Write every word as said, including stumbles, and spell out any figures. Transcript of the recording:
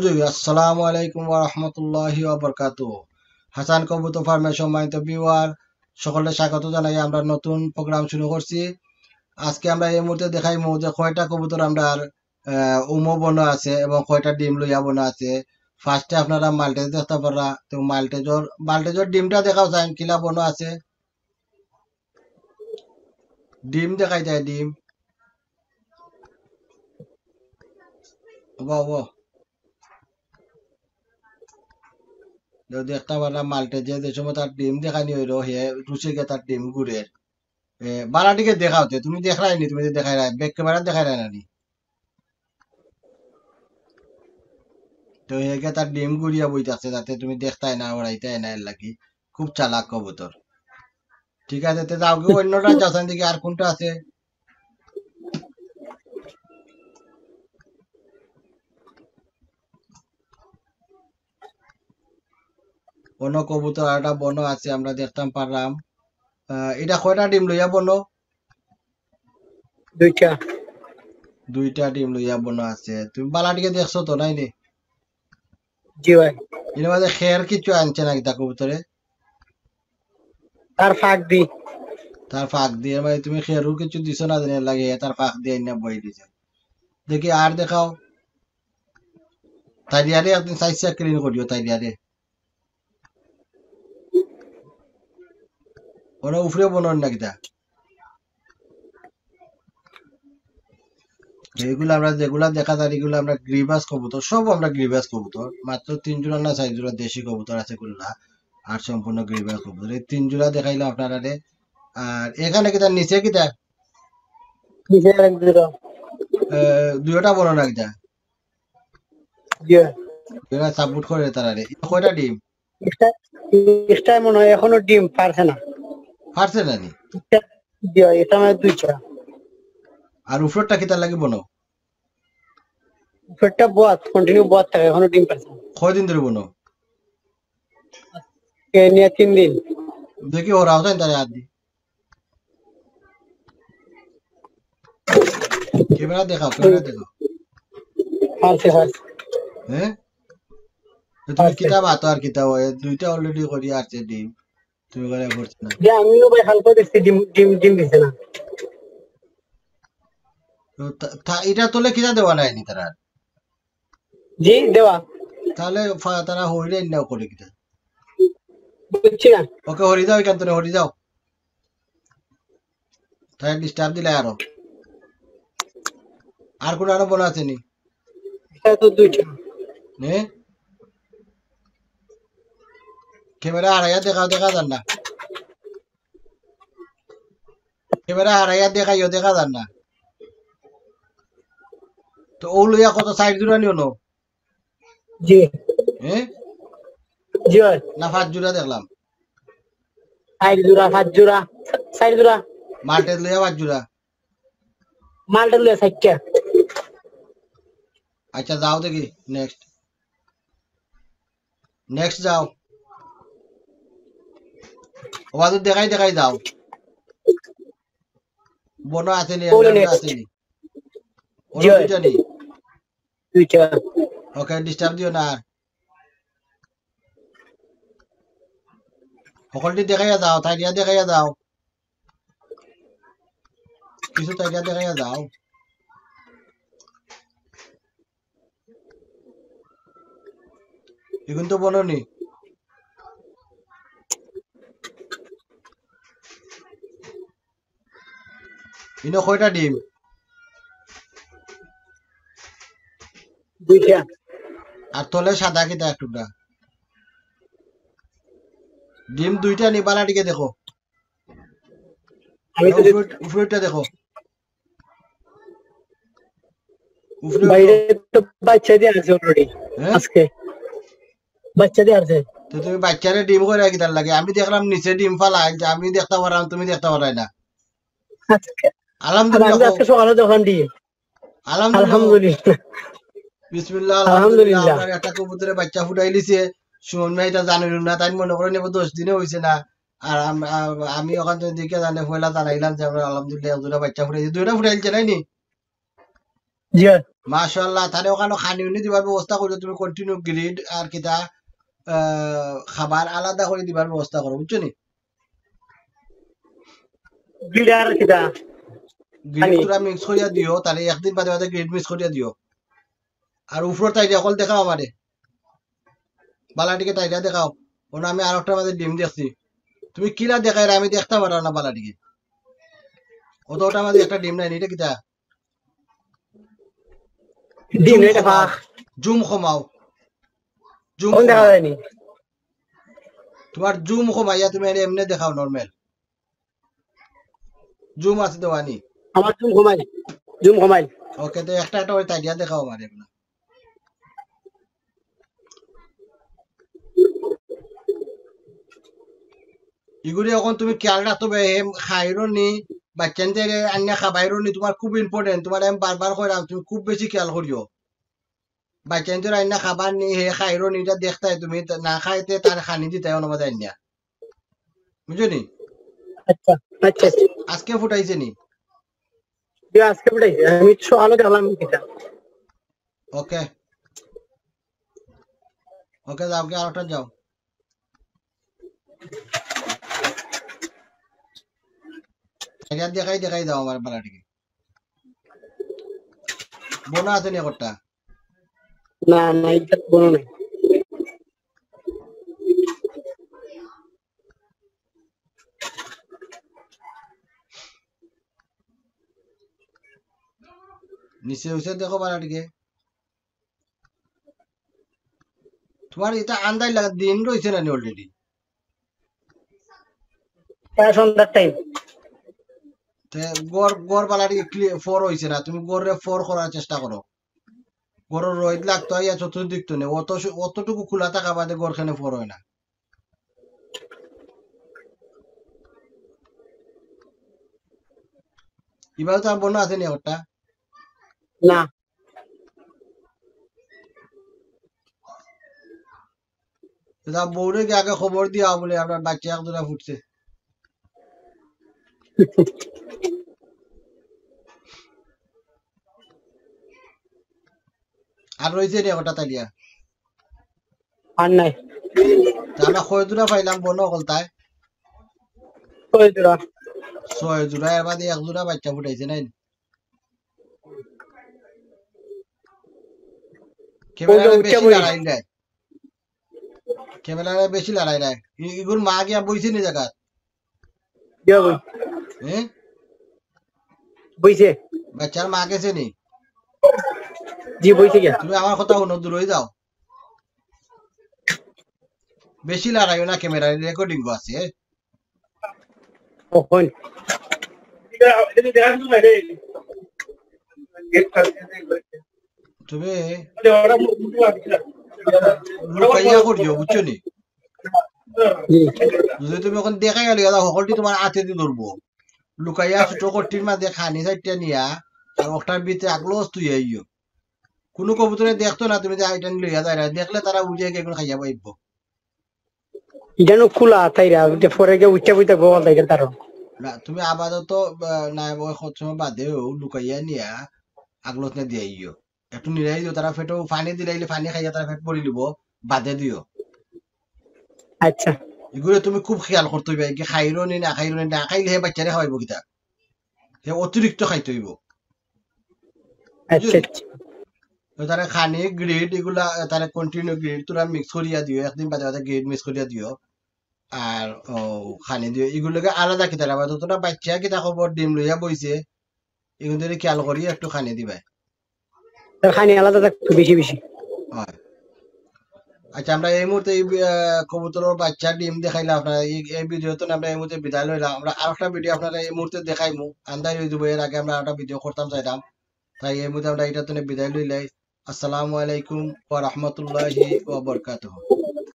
জি, আসসালামু আলাইকুম ওয়া রাহমাতুল্লাহি ওয়া বারাকাতুহু। হাসান কবুতর ফার্মের সম্মানিত ভিউয়ার, সকলকে স্বাগত জানাই। আমরা নতুন প্রোগ্রাম শুরু করছি। আজকে আমরা এই মুহূর্তে দেখাইমু যে কয়টা কবুতর আমরার, আহ, উমো বনো আছে এবং কয়টা ডিম লইয়া বনো আছে। ফার্স্টে আপনারা মাল্টেজ দেখতা পাররা, তো মাল্টেজর, মাল্টেজর ডিমটা দেখাও চাইন, কিলা বনো আছে। ডিম দেখাই যায়, ডিম। ওবা, ওবা। তো দেখতা পাররা মাল্টেজে যে সময় তার ডিম দেখানি অইলো, হে রুশে গিয়া তার ডিম গুড়ের। এ, বালাটিকে দেখাও তে, তুমি দেখরায় নি, তুমি যে দেখাইরায়, ব্যাক ক্যামেরা দেখাইরায় না নি? তো হে গিয়া তার ডিম গুড়িয়া বই থাকছে, যাতে তুমি দেখতায় না, ওড়াইতায় না, এর লাগি। খুব চালাক কবুতর। ঠিক আছে, তে যাও গি অন্যটা যাও, দেখি আর কোনটা আছে। অন্য কবুতর আর একটা বনো আছে, আমরা দেখতাম পারলাম। আহ, এটা কয়টা ডিম লইয়া বনো? দুইটা। দুইটা ডিম লইয়া বনো আছে। তুমি বালাটিকে দেখছো তো, নায় নি? জি ভাই। এর মাঝে খের কিছু আনছে না কিতা কবুতরে? তার ফাঁক দি। তার ফাঁক দি, এর মাঝে তুমি খেরও কিছু দিছো না, জানি লাগে, তার ফাঁক দি আইনা বই দিছে। দেখি আর দেখাও। তাইলিয়ারে একদিন সাইজ ক্লিন করিও, তাইলিয়ারে। ওরা উপরে বনর না কিতা? এইগুলা আমরা যেগুলা দেখা যায়, এগুলা আমরা গ্রিবাস কবুতর, সব আমরা গ্রিবাস কবুতর। মাত্র তিন জোড়া না চার জোড়া দেশি কবুতর আছে গুলা, আর সম্পূর্ণ গ্রিবাস কবুতর। এই তিন জোড়া দেখাইলাম আপনারারে। আর এখানে কিতা নিচে কিতা? নিচে এক জোড়া। এ, দুইটা বনো না কিতা? জি। এরা সাপোর্ট করে তারা রে। এটা কয়টা ডিম? এটা, এটা মনে হয় এখনো ডিম পারছে না। পারছে না নি? এটা, জি, এটা মানে দুইটা। আর উপরটা কিতার লাগি বনো? উপরটা বত, কন্টিনিউ বত থাকে, এখনো ডিম পারছে না। কয়দিন ধরে বনো? এ নিয়ে তিন দিন। দেখি ওরা হতায় তারা আর দি। ক্যামেরা দেখাও, ক্যামেরা দেখাও। পারছে, পারছে। হ্যাঁ? তো তুমি পারছে। কিতা বাতো আর কিতা হয়? দুইটা অলরেডি করি আছে ডিম। তুমি করে করছো না। যে আমিও ভাই হালকা দেখছি ডিম, ডিম, ডিম দিছে না। তো তা, তা, এটা তোলে কিতা দেওয়া নায়নি তারা? জি, দেওয়া। তাহলে ফা-, তারা হইলে না করে কিতা? বুঝছি না। ওকে, হরি যাও এখান থেকে, হরি যাও। তাই ডিস্টার্ব দিলে আরো। আর কোন আরো বলা আছে নি? এটা তো দুইটা। নে? ক্যামেরা হারাইয়া দেখা, দেখা যার না। ক্যামেরা হারাইয়া দেখাইও, দেখা যার না। তো ও লইয়া কত সাইড জুড়া নিও নো? জি। হ্যাঁ? জি ভাই। না, পাঁচ জোড়া দেখলাম। চাইর জোড়া, পাঁচ জোড়া, চাইর জোড়া। মাল্টেজ লইয়া পাঁচ জোড়া। মাল্টেজ লইয়া চাইরটা। আচ্ছা, যাও দেখি, নেক্সট। নেক্সট যাও। ওবাদু দেখাই দেখাই যাও। বনো আছে নি, বলো আমরা নেক্সট। আছে নি? জি ওরা ভাই। দুইটা নি? দুইটা। ওকে, ডিস্টার্ব দিও না আর। সকলটি দেখাইয়া যাও, তাইলিয়া দেখাইয়া যাও। কিছু তাইলিয়া দেখাইয়া যাও। এখন তো বলো নি। ইনো কয়টা ডিম? দুইটা। আর তলে সাদা কিতা এক টুকরা? ডিম দুইটা নি, বালাটিকে দেখো। আমি তো উপরে, উপরেরটা দেখো। উপরে বাইরে তো বাচ্চা দিয়ে আছে অলরেডি। হ্যাঁ? আজকে বাচ্চা দিয়ে আছে। তো তুমি বাচ্চারে ডিম করে কিতার লাগে? আমি দেখলাম নিচে ডিম ফালা, যে আমি দেখতে পারাম, তুমি দেখতে পারায় না। আজকে আলহামদুলিল্লাহ। আমি আজকে সকালে দোকান দিয়ে। আলহামদুলিল্লাহ। আলহামদুলিল্লাহ। বিসমিল্লাহ, আলহামদুলিল্লাহ। আলহামদুলিল্লাহ। আমরা একটা কবুতরে বাচ্চা ফুটাই লিছে। সুমন ভাই এটা জানিল না, তাই মনে করেন এবার দশ দিনে হইছে না। আর আম-, আ-, আমি ওখান থেকে দেখে জানে পয়লা জানাইলাম যে আমরা আলহামদুলিল্লাহ এক জোড়া বাচ্চা ফুটাইছি। দুইটা ফুটাইছে, নাই নি? জি। মাশাআল্লাহ, তারে ওখানো খানি উনি দিবার ব্যবস্থা করো, তুমি continue গ্রিড আর কিতা, আহ, খাবার আলাদা করি দিবার ব্যবস্থা করো, বুঝছো নি? গ্রিড আর কিতা? গ্রিড খানি। তোরা মিক্স করিয়া দিও, তারে একদিন বাদে বাদে গ্রিড মিক্স করিয়া দিও। আর উপরর তাইরিয়া অকল দেখাও আমারে। বালাটিকে তাইরিয়া দেখাও। অনো আমি আরোকটার মাঝে ডিম দেখছি। তুমি কিলা দেখাইরায় আমি দেখতাম পাররাম না বালাটিকে। অত ওটার মাঝে একটা ডিম নাই নি, ইটা কিতা? ডিম জুম এটা কমাও। জুম কমাও। জুম কমাও। দেখা যায়নি। তোমার জুম কমাইয়া তুমি এমনে দেখাও নরমাল। জুম আছে দেওয়া নি? আমার জুম কমাই, জুম কমাই। ওকে, তো একটা একটা করি তাইরিয়া দেখাও আমারে এগুলা। ইগুরে অখন তুমি খেয়াল রাখতে হবে, হে খাইরো নি, বাচ্চাইন্তরে আনিয়া খাবাইরো নি, তোমার খুব important, তোমারে আমি বারবার কইরাম, তুমি খুব বেশি খেয়াল করিও। বাচ্চাইন্তরে আনিয়া খাবার নি, হে খাইরো নি, ইটা দেখতায় তুমি, তা না খাইতে তারে খানি দিতায় অনো বাদে আনিয়া। বুঝছো নি? আচ্ছা, আচ্ছা, আচ্ছা। আজকে ফুটাইছে নি? জি, আজকে ফুটাইছে। আমি সকালে দেখলাম কিতা। ওকে। ওকে, যাও, কি আরোটা যাও। এটা দেখাই, দেখাই দাও আমার বালাটিকে। বনো আছে নি একটা? না, না, এটা বনো নাই। নিচে উঠে দেখো বালাটিকে। তোমার এটা আন্দাজ লাগা দিন রইছে না নি already? প্রায় সন্ধ্যার টাইম। তে গড়, গড় বালাটিকে ক্লি-, ফর হইছে না, তুমি গড়রে ফর করার চেষ্টা করো। গড়র রইদ লাগতো আইয়া চতুর্দিক তো নেই, অত সু-, অতটুকু খোলা থাকা বাদে গড় খেনে ফর হয় না। এবার তো আর বনো আছে নি একটা? না। এটা বউরে গিয়ে আগে খবর দিয়া বলে আপনার বাচ্চা এক জোড়া ফুটছে। আর রইছে নি একটা তাইরিয়া? আর নাই। তা আমরা কয় জোড়া পাইলাম বনো অকলতায়? ছয় জোড়া। ছয় জোড়া, এর বাদে এক জোড়া বাচ্চা ফুটাইছে নাই? ক্যামেরারে বেশি লড়াই নাই। ক্যামেরারে বেশি লড়াই নাই। ই-, ইগুর মা গিয়া বইছে নি জাগাত? গিয়া বই। হ্যাঁ? বইছে। বাচ্চার মা গেছে নি? জি, বইছে গিয়া। তুমি আমার কথা হুনো, দূর হয়ে যাও। বেশি লড়াইও না, ক্যামেরা রেকর্ডিং আছে। কখন? তুমি লুকাইয়া করিও, বুঝছো নি? জি। যদি তুমি অখন দেখাই গেলে, এরা সকলটি তোমার হাতে দিয়ে ধরবো। লুকাইয়া ছোট কটির মাঝে খানি চাইরটা নিয়া, আর ওটার ভিতরে আগলোস তুই আইও। কোনো কবুতরে দেখতো না তুমি যে আইটানি লইয়া যাইরায়, দেখলে তারা বুঝে গিয়ে খাইয়া পাইব। ইটা নু খোলা তাইরা, ইটা পরে গিয়া উঠতে বইতে গোল তাইরা তারা। না, তুমি আপাতত, আহ, না, ওই কত সময় বাদেও লুকাইয়া নিয়া আগলত না দিয়া আইও। একটু নিরাই দিও, তারা পেটও পানি দিলাইলে পানি খাইয়া তারা পেট ভরি লিব, বাদে দিও। আচ্ছা। এগুলো তুমি খুব খেয়াল করতে হইবে, কি খাইরো নি না খাইরো নি, না খাইলে হে বাচ্চারে খাওয়াইবো কিতা? হে অতিরিক্ত খাইতে হইব। আচ্ছা, বুঝলি? আচ্ছা। তো তারা খানি, গ্রিড, এগুলা, তারা কন্টিনিউ গ্রিড, তোরা মিক্স করিয়া দিও, একদিন বাদে বাদে গ্রিড মিক্স করিয়া দিও। আর, ও, খানি দিও, এগুলোকে আলাদা কিতা রাখবা, তো তোরা বাচ্চা কিতা খবর, ডিম লইয়া বইছে, এগুলো ধরে খেয়াল করি একটু খানি দিবা। তার খানি আলাদা থাকতো বেশি বেশি। হয়। আচ্ছা, আমরা এই মুহূর্তে এই, আহ, কবুতরের বাচ্চা ডিম দেখাইলাম আপনারা। এই, এই ভিডিও তো আমরা এই মুহূর্তে বিদায় লইলাম। আমরা আরেকটা ভিডিও আপনারা এই মুহূর্তে দেখাইমু। আন্দাজ হয়ে যাবো, এর আগে আমরা একটা ভিডিও করতাম চাইলাম। তাই এই মুহূর্তে আমরা এটা তো বিদায় লইলাই। আসসালামু আলাইকুম ওয়া রাহমাতুল্লাহি ওয়া বারাকাতুহু।